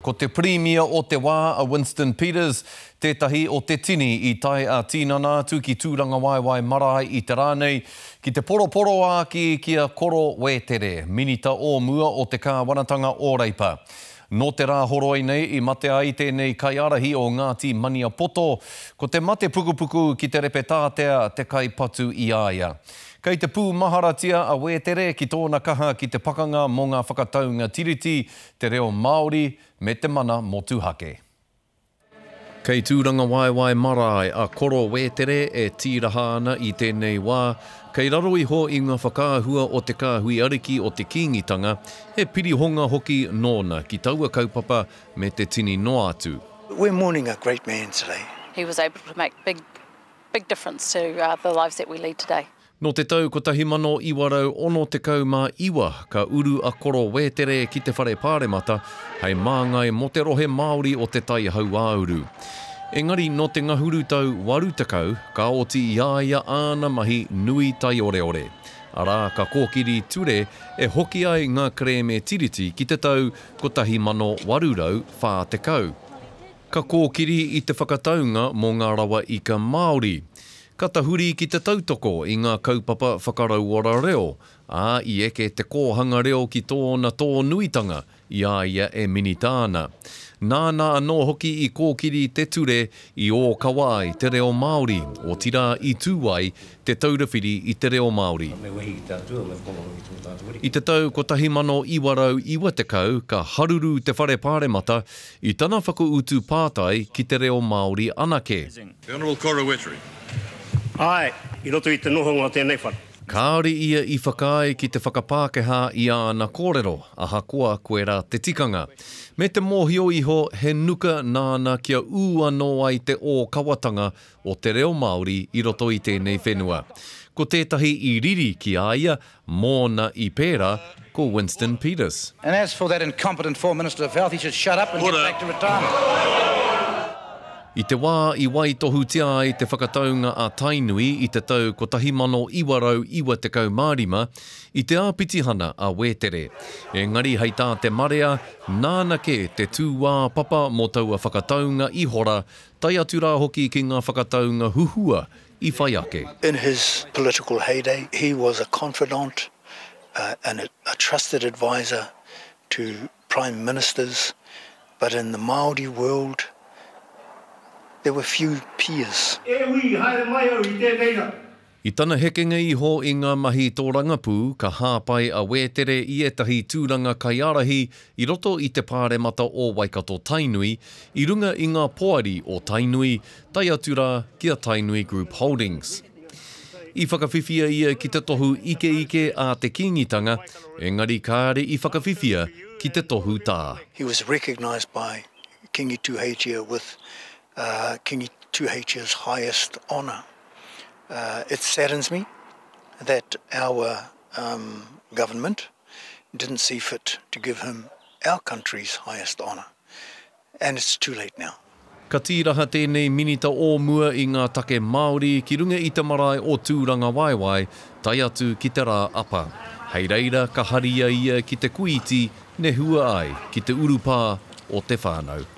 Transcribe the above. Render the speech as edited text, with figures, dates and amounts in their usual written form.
Ko te Pirimia o te wā a Winston Peters tētahi o te tini i tae ā-tīnana atu ki Tūrangawaewae Marae i te rā nei ki te poroporoāki ki a Koro Wētere, Minita o mua o te kāwanatanga o Reipa. Nō te Rāhoroi nei i mate ai tēnei kaiārahi o Ngāti Maniapoto, ko te mate pukupuku ki te repe tātea te kaipatu i a ia. Kei te pūmaharatia a Wētere ki tōna kaha ki te pakanga mō ngā whakataunga Tiriti, te reo Māori me te mana motuhake. Kei Tūrangawaewae marae a Koro Wētere e tīraha ana i tēnei wā, kei raro iho i ngā whakaahua o te kāhui ariki o te Kīngitanga, he pirihonga hoki nōna ki taua kaupapa me te tini noa atu. We're mourning a great man today. He was able to make big, big difference to the lives that we lead today. Nō te tau 1969 ka uru a Koro Wētere ki te Whare Pāremata hei māngai mō te rohe Māori o Te Tai Hauāuru. Engari nō te ngahuru tau 80 ka oti i a ia āna mahi nui taioreore, arā ka kōkiri ture e hoki ai ngā kerēme tiriti ki te tau 1840. Ka kōkiri i te whakataunga mō ngā rawa ika Māori. Ka tahuri ki te tautoko i ngā kaupapa whakarauora reo, ā, i eke te kōhanga reo ki tōna tōnuitanga i a ia e minita ana. Nāna anō hoki i kōkiri te ture i ōkawa ai te reo Māori, otirā i tū ai Te Taura Whiri i te Reo Māori. I te tau 1990 ka haruru te Whare Pāremata i tana whakautu pātai ki te reo Māori anake. The Honourable Koro Weteri. Āe, i roto i te nohonga o tēnei whare. Kāore ia i whakaae ki te whakapākehā i āna kōrero, ahakoa koirā te tikanga. Me te mōhio iho he nuka nāna kia ū anō ai te ōkawatanga o te reo Māori i roto i tēnei whenua. Ko tētahi i riri ki a ia, mōna i pērā, ko Winston Peters. And as for that incompetent former Minister of Health, he should shut up and get back to retirement. I te wā i waitohutia ai te whakataunga a Tainui i te tau 1995, i te āpitihana a Wētere. Engari hei tā te marea, nāna kē te tūāpapa mō taua whakataunga i hora, tae atu rā hoki ki ngā whakataunga huhua i whai ake. In his political heyday, he was a confidant and a trusted adviser to prime ministers, but in the Māori world, there were few peers. E ui, haere mai au i tēnei rā. I tana hekenga iho i ngā mahi tōrangapū, ka hāpai a Wētere i ētahi tūranga kaiārahi i roto i te Pāremata o Waikato-Tainui, i runga i ngā poari o Tainui, tae atu rā ki a Tainui Group Holdings. I whakawhiwhia ia ki te tohu ikeike a te Kīngitanga, engari kāre i whakawhiwhia ki te tohu tā. He was recognised by Kingi Tuheitia with Kingi Tuheitia's highest honour. It saddens me that our government didn't see fit to give him our country's highest honour and it's too late now. Ka tīraha tēnei minita o mua i ngā take Māori ki runga i te marae o Tūrangawaewae tae atu ki te rā apa. Hei reira ka haria ia ki te kuiti nehua ai ki te urupā o te whānau.